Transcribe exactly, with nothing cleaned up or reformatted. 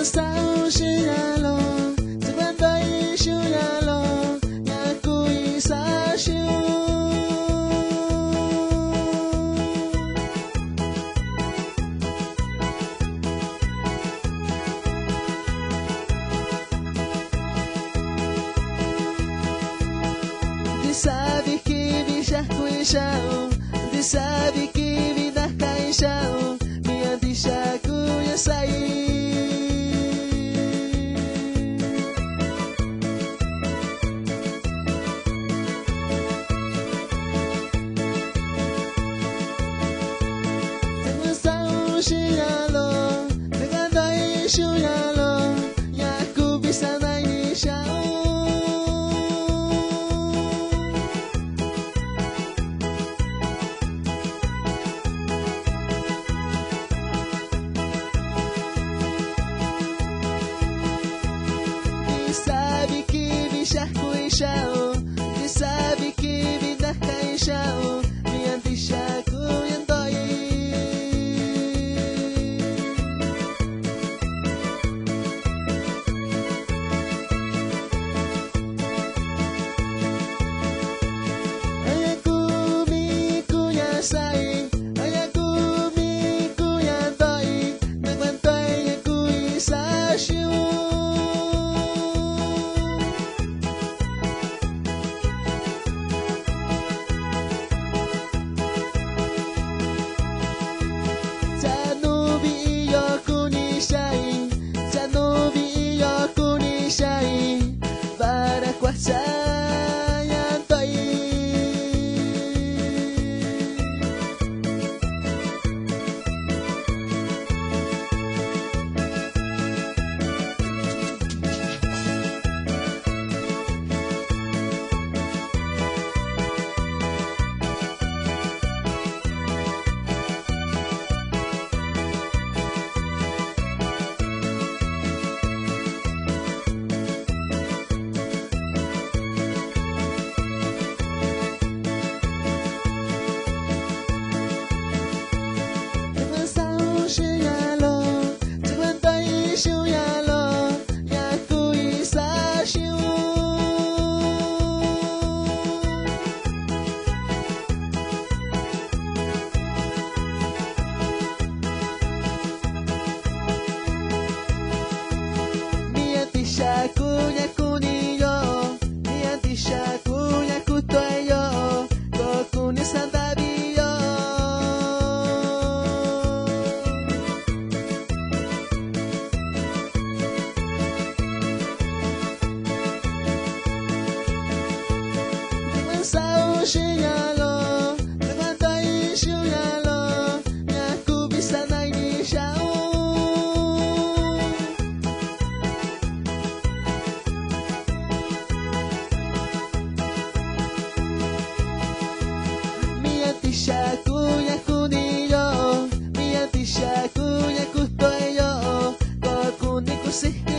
Sa un xiꞌin ña loꞌo, tu kuenda ixu ña loꞌo, ña kuu iin saa xiꞌin un. Ndisaa vi kivi xaku yu xaꞌa un, ndisaa vi kivi ndaka yu xaꞌa un, mii ña ndixa kuu ña saꞌi. Sa un xiꞌin ña loꞌo, tu kuenda ixu ña loꞌo, ña kuvi sana ini xaꞌa un. Ndisaa vi kivi xaku yu xaꞌa un, ndisaa vi kivi ndaka yu xaꞌa un, mii ña ndixa kuu ña ndoꞌi. A ña kuu mii kuu ña saꞌi, a ña kuu mii kuu ña ndoꞌi, na kuenda ña kuu iin saa xiꞌin un. Tiaa nuu vi iyoo kuni xaꞌa yu, tiaa nuu vi iyoo kuni xaꞌa yu, vara kuacha ña ndoꞌi. Sa un xiꞌin ña loꞌo, tu kuenda ixu ña loꞌo, ña kuu iin saa xiꞌin un. Mii ña ndixa kuu ña kuni yo, mii ña ndixa kuu ña kutuꞌva yo, koo kuni sandaꞌvi yo. Sa un xiꞌin ña loꞌo, tu kuenda ixu ña loꞌo, ña kuvi sana ini xaꞌa un. Mii ña ndixa kuu ña kuni yo, mii ña ndixa kuu ña kutuꞌva yo, koo kuni kusiki